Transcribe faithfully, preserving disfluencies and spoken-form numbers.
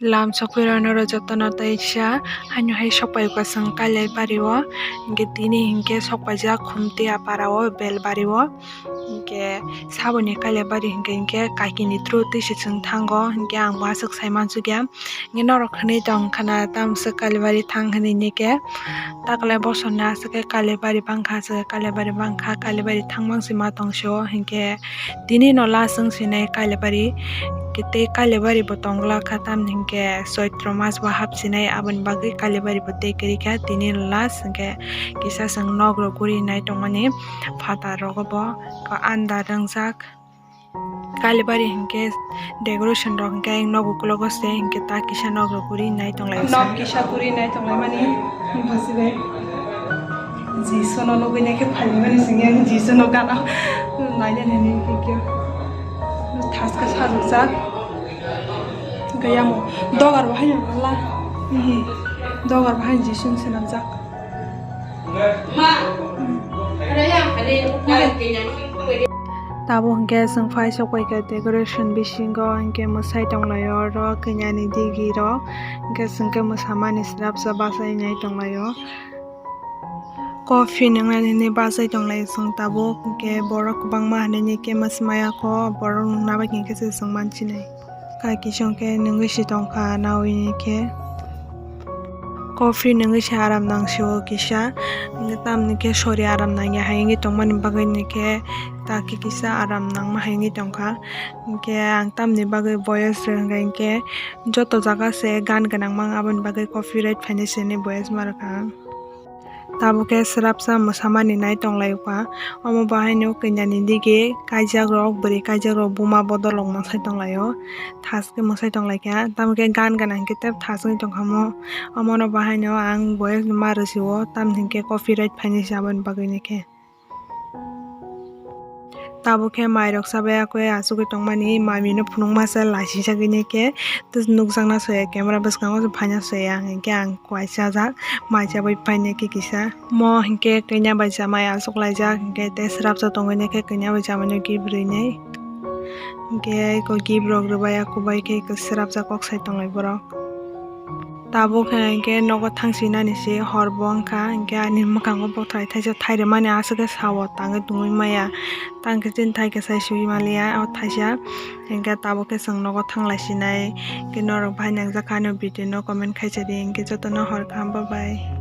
Lam sokphairok norok jotono teisa haino hai sokphaikha chwng Kailaibari o, hinkhe tini hinkhe sokphaijak Khumtiya para o Belbari o, hinkhe saboni Kailaibari hinkhe hinkhe kakini through twi se chwng thango, hinkhe ang bo aswk sai mansukya. Hinkhe norok hwnwi tong khana, tamswk Kailaibari thang hwnwi hinkhe, taklai bosorni aswk khe Kailaibari bangkha, aswk khe Kailaibari bangkha, Kailaibari thangmang se ma tong se o, hinkhe tini no last wng sinai Kailaibari, tei Kailaibari bo tong glak kha, tamni hinkhe Choitro mas bo hap sinai, aboni bagwi Kailaibari bo tei kwrwi kha, tini no last hinkhe kisa chwng nok rok guri nai tongmani phatar rogo bo andar wngjak. Kailaibari hinkhe decoration rok hinkhe nok ukulogo se hinkhe ta kisa nok rok guri nai tonglaio. Nok kisa guri nai tonglaimani bwswk bai Jisu no nugwi naikhe phaimani singya Jisu no gana nainani hinwi hinkhe thaskhe sajokjak. Hinkhe yamo dogar bo haino la, dogar bo haino Jisu no swnamjak. Tabuk hinkhe chwng phai sokphaikha decoration bisingo hinkhe mwsai tonglaio oro kainyani digi rok hinkhe chwngkhe mwsamani swrapsa bachai nai tonglaio. Coffee nwngnani hinwi bachai tonglaio chwng tabuk hinkhe borok kwbangma hinwi khe mwsmaya kho borok nungna bagwi hinkhe se chwng mansinai. Kaki songkhe nungwi se tongkha nawi ni khe. Coffee nungwi se aram nang se o kisa, tamni khe sori aram nangya hai wngwi tongmani bagwi ni khe kaki kisa aram nangma hai wngwi tongkha. Hinkhe ang tamni bagwi voice rwngkha hinkhe joto jaga se gan gwnang mang aboni bagwi copyright phainai se hinwi voice ma rwkha ang. Tabuk khe swrapsa mwsamani nai tonglaio kha. Omo bo haino kainyani digi kaijak rok, bwrwi kaijak rok buma bodol rok mwsai tonglaio. Thaskhe mwsai tonglaikha. Tamo khe gan gana hinkhe tei thaswi tongkha omo. Omono bo haino ang voice ma rwsio, tamni hinkhe copyright phainai se aboni bagwi ni khe. Tabuk khe mai rok chabai akhe achugwi tongmani, mami no phunukma se laisijagwi ni khe nukjakna soya, camera bwskango se phaina soya, hinkhe ang kuaisa jak mai chabai phainai khe kisa. Mo hinkhe kanya bai chamai achuklaijak, hinkhe tei swrapsa tongwi nai khe kanya bai chamai no gift rwinai. Hinkhe eko gift rok rwbai, akubai khe eko swrapsa kok sai tonglai borok. Tabuk khe hinkhe nogo thangsinani se hor bo wngkha, hinkhe ani mwkhango bwthai thaisa thairwmani aswk khe sao tangwi tongwi maya, tangkhe chini thaikhe sai sui manliya o thaisa, hinkhe tabuk khe chwng nogo thanglai sinai, hinkhe norok bahai nangjakha ani video no comment khaisadi, hinkhe jotono hor kaham, bye bye.